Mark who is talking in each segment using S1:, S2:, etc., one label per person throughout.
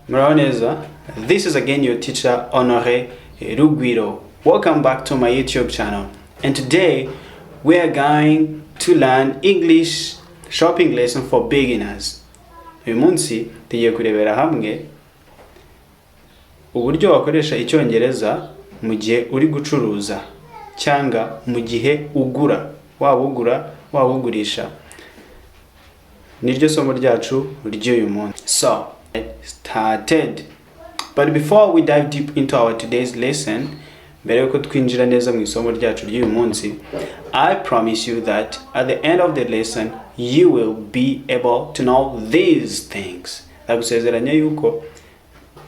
S1: Muraho neza. This is again your teacher, Honore Rugwiro. Welcome back to my YouTube channel. And today we are going to learn English shopping lesson for beginners. Uyu munsi tugiye kurebera hamwe uburyo wakoresha Icyongereza mu gihe uri gucuruza cyangwa mu gihe ugura, waba ugura, waba ugurisha. Niryo somo ryacu ry'uyu munsi. So, started. But before we dive deep into our today's lesson, mbere yuko twinjira neza mu isomo ryacu ry'uyu munsi, I promise you that at the end of the lesson you will be able to know these things. Ndagusezeranya yuko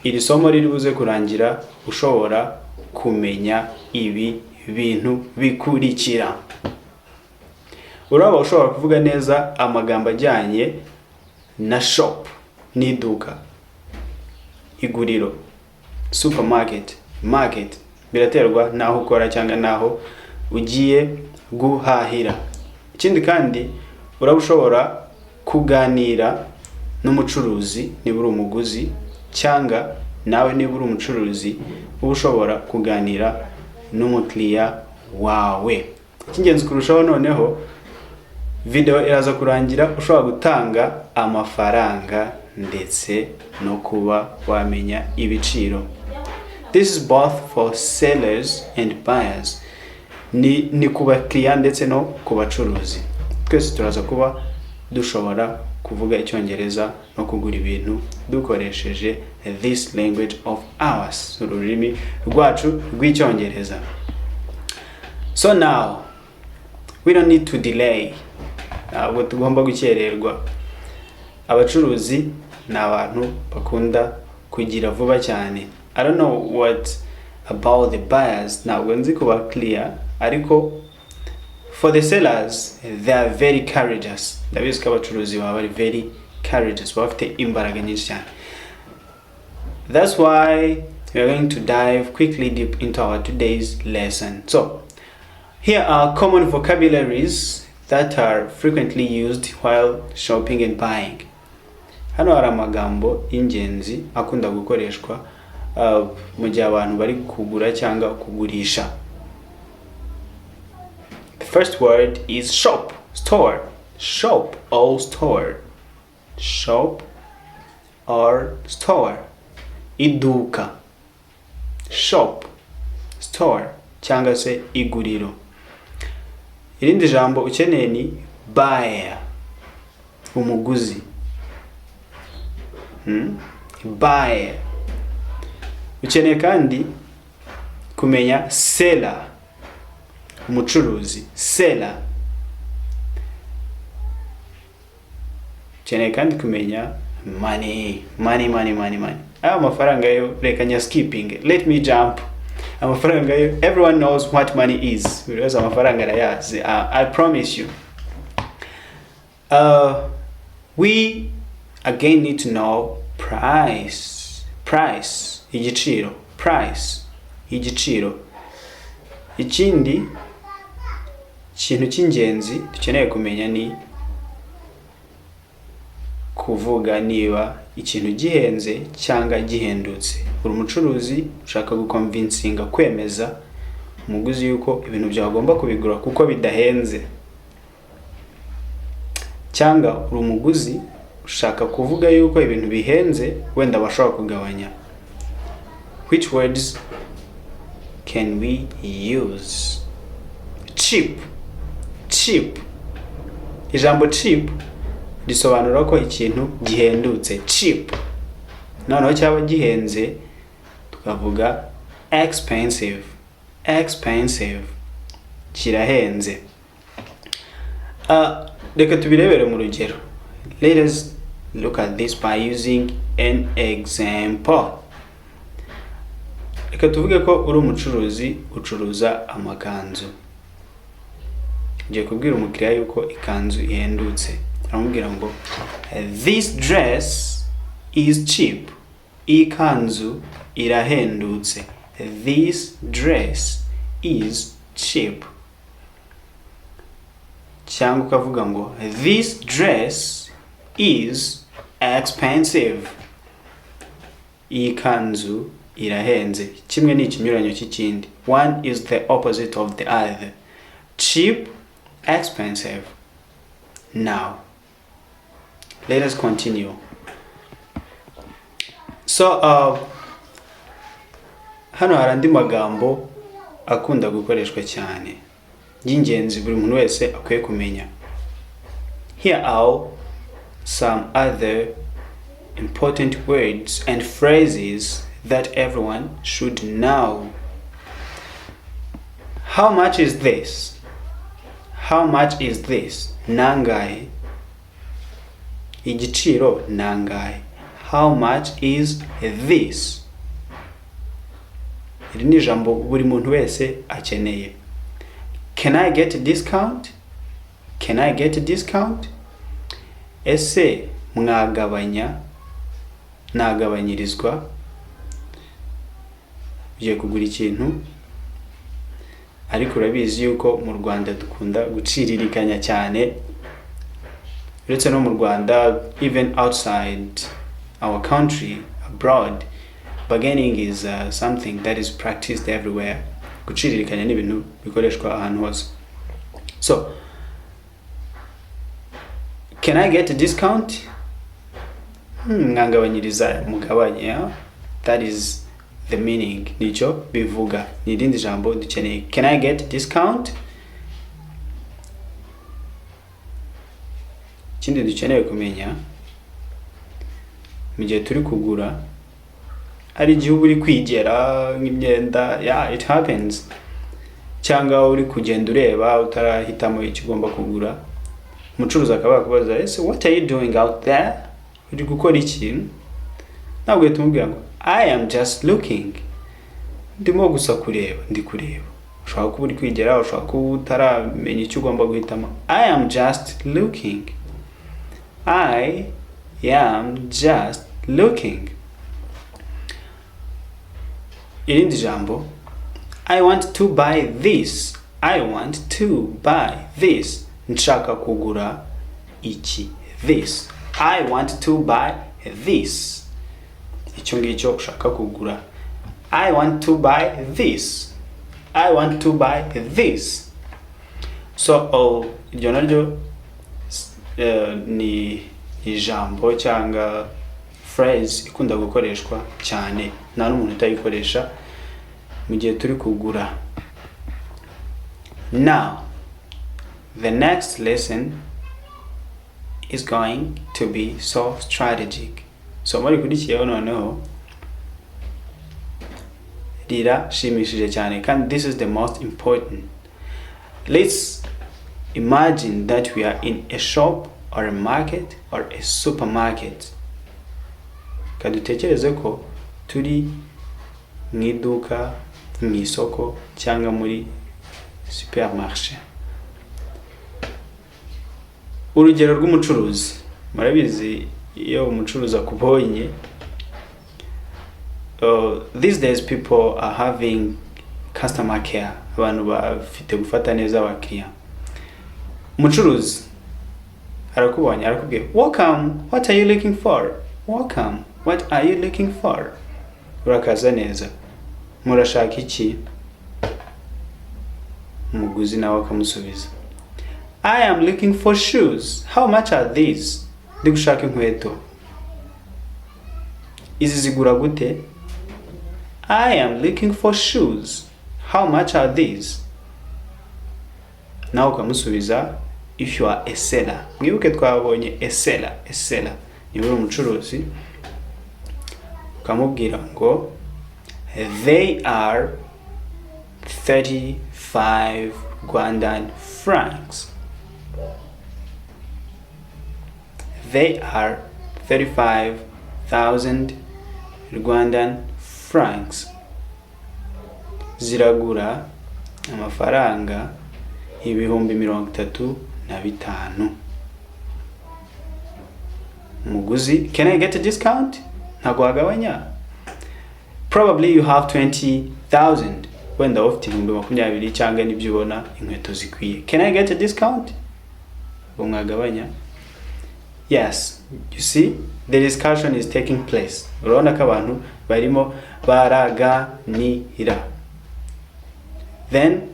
S1: iri somo riri buze kurangira ushobora kumenya ibi bintu bikurikira. Uraba ushobora kuvuga neza amagambo ajyanye na shop n'iduka, iguriro, supermarket, market, biraterwa n'aho ukora cyangwa n'aho ugiye guhahira. Ikindi kandi, uraba ushobora kuganira n'umucuruzi niba uri umuguzi, cyangwa nawe niba uri umucuruzi uba ushobora kuganira n'umukiriya wawe. Icy'ingenzi kurushaho noneho, video iraza kurangira ushobora gutanga amafaranga ndetse no kuba wamenya ibiciro. This is both for sellers and buyers. Ni ku bakiriya ndetse no ku bacuruzi. Twese turaza kuba dushobora kuvuga Icyongereza no kugura ibintu dukoresheje this language of ours, ururimi rwacu rw'Icyongereza. So now we don't need to delay, ntabwo tugomba gukererwa. Abacuruzi ni abantu bakunda kugira vuba cyane. I don't know what about the buyers, ntabwo nzi ku bakiriya, ariko for the sellers, they are very courageous. Ndabizi ko abacuruzi baba bari very courageous, baba bafite imbaraga nyinshi cyane. That's why we are going to dive quickly deep into our today's lesson. So here are common vocabularies that are frequently used while shopping and buying. Hano hari amagambo y'ingenzi akunda gukoreshwa mu gihe abantu bari kugura cyangwa kugurisha. The first word is shop, store, shop or store, shop or store, iduka, shop, store cyangwa se iguriro. Irindi jambo ukeneye ni buyer, umuguzi. Buyer. Ukeneye kandi kumenya seller, umucuruzi, seller. Ukeneye kandi kumenya money, money, money, money, money. Aya mafaranga yo reka nya skipping, let me jump. Amafaranga yo, everyone knows what money is. Buri wese amafaranga arayazi. I promise you. We again need to know price, price, igiciro, price, igiciro. Ikindi kintu cy'ingenzi dukeneye kumenya ni kuvuga niba ikintu gihenze cyangwa gihendutse. Uri umucuruzi, ushaka guconvincinga, kwemeza umuguzi yuko ibintu byawe agomba kubigura kuko bidahenze, cyangwa uri umuguzi, ushaka kuvuga yuko ibintu bihenze, wenda bashobora kugabanya. Which words can we use? Cheap, cheap. Ijambo cheap risobanura ko ikintu gihendutse, cheap. Noneho cyaba gihenze tukavuga expensive, expensive, kirahenze. Reka tubirebere mu rugero. Let us look at this by using an example. Reka tuvuge ko uri umucuruzi, ucuruza amakanzu. Ugiye kubwira umukiriya yuko ikanzu ihendutse. Aramubwira ngo "This dress is cheap." Iyi kanzu irahendutse. This dress is cheap. Cyangwa ukavuga ngo "This dress is expensive." Iyi kanzu irahenze. Kimwe ni ikinyuranyo cy'ikindi. One is the opposite of the other. Cheap, expensive. Now, let us continue. So, hano hari andi magambo akunda gukoreshwa cyane y'ingenzi buri muntu wese akwiye kumenya. Here are some other important words and phrases that everyone should know. How much is this? How much is this? Ni angahe? Igiciro ni angahe? How much is this? Iri ni ijambo buri muntu wese akeneye. Can I get a discount? Can I get a discount? Ese mwagabanya, nagabanyirizwa? Ugiye kugura ikintu, ariko urabizi yuko mu Rwanda dukunda guciririkanya cyane. Uretse no mu Rwanda, even outside our country, abroad, bargaining is something that is practiced everywhere. Guciririkanya ni ibintu bikoreshwa ahantu hose. So, can I get a discount? Mwangabanyiriza, mugabanye, yeah? That is the meaning. Nicyo bivuga. Ni irindi jambo dukeneye. Can I get a discount? Ikindi dukeneye kumenya mu gihe turi kugura, hari igihe uba uri kwigera nk'imyenda, yeah, it happens, cyangwa uri kugenda ureba utarahitamo icyo ugomba kugura, umucuruzi akaba yakubaza: "Ese what are you doing out there? Uri gukora iki?" Ntabwo uhita umubwira ngo "I am just looking", ndimo gusa kureba, ndi kureba. Ushobora kuba uri kwigera, ushobora kuba utaramenya icyo ugomba guhitamo. I am just looking. I am just looking. Irindi jambo: I want to buy this. I want to buy this. Nshaka kugura iki. This. I want to buy this. Icyo ngicyo ushaka kugura. I want to buy this. I want to buy this. So, oh, iryo naryo ni ijambo cyangwa phrase ikunda gukoreshwa cyane, nta n'umuntu utayikoresha mu gihe turi kugura. Now, the next lesson is going to be so strategic. Isomo rikurikiyeho noneho rirashimishije cyane, kandi this is the most important. Let's imagine that we are in a shop or a market or a supermarket. Kadutekereze ko turi mu iduka, mu isoko cyangwa muri supermarché. Urugero rw'umucuruzi, murabizi iyo umucuruzi akubonye, these days people are having customer care, abantu bafite gufata neza abakiriya. Umucuruzi arakubonye, arakubwiye: "Welcome, what are you looking for? Welcome, what are you looking for?" Urakaza neza, murashaka iki? Umuguzi nawe akamusubiza: "I am looking for shoes. How much are these?" Ndi gushaka inkweto, izi zigura gute? I am looking for shoes. How much are these? Nawe ukamusubiza if you are a seller. Mwibuke twabonye a seller, a seller. Niba uri umucuruzi, ukamubwira ngo "They are 35 Rwandan francs. They are 35,000 Rwandan francs." Ziragura amafaranga 35,000. Umuguzi: "Can I get a discount?" Ntabwo wagabanya? Probably you have 20,000, wenda ufite 20,000 cyangwa nibyo ubona inkweto zikwiye. "Can I get a discount?" Ngo mwagabanya? Yes, you see, the discussion is taking place. Urabona ko abantu barimo baraganira. Then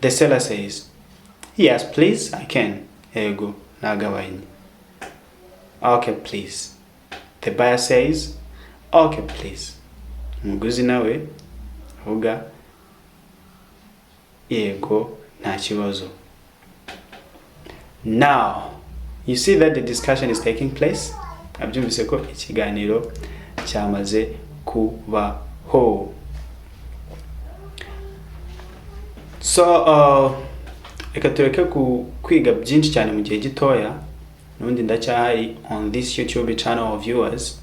S1: the seller says, "Yes, please, I can." Yego, nagabanye. "Okay, please." The buyer says, "Okay, please." Umuguzi nawe avuga yego, nta kibazo. Now you see that the discussion is taking place. Abyumvise ko ikiganiro cyamaze kubaho. So reka tureke kwiga byinshi cyane mu gihe gitoya. N'ubundi ndacyahari on this YouTube channel of yours.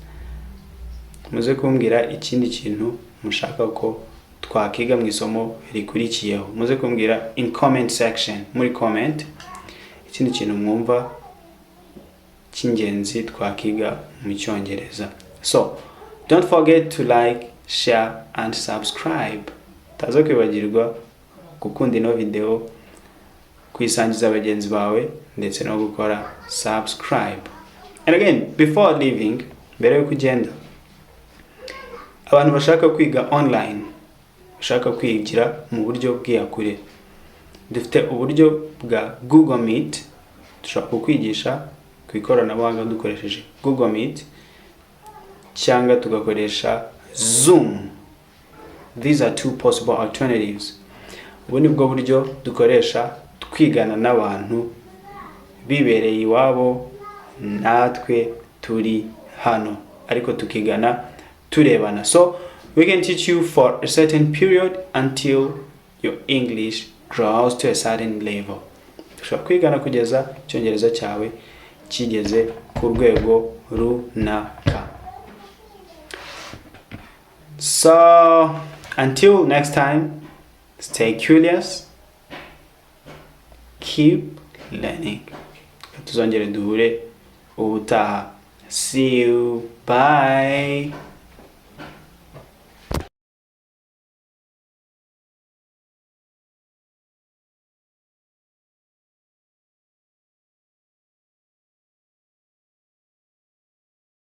S1: Muze kumbwira ikindi kintu mushaka ko twakiga mu isomo rikurikiyeho. Muze kumbwira in comment section, muri comment, ikindi kintu mwumva cy'ingenzi twakiga mu Cyongereza. So don't forget to like, share and subscribe. Utaza kwibagirwa gukunda ino video, kuyisangiza bagenzi bawe, ndetse no gukora subscribe. And again, before leaving, mbere yuko ugenda, abantu bashaka kwiga online, bashaka kwigira mu buryo bw'iyakure, dufite uburyo bwa Google Meet. Dushobora kukwigisha ku ikoranabuhanga dukoresheje Google Meet cyangwa tugakoresha Zoom. These are two possible alternatives. Ubu ni bwo buryo dukoresha twigana n'abantu bibereye iwabo, natwe turi hano, ariko tukigana turebana. So we can teach you for a certain period until your English grows to a certain level. Dushobora kwigana kugeza Icyongereza cyawe kigeze ku rwego runaka. So until next time, stay curious, keep learning. Tuzongere duhure ubutaha. See you, bye.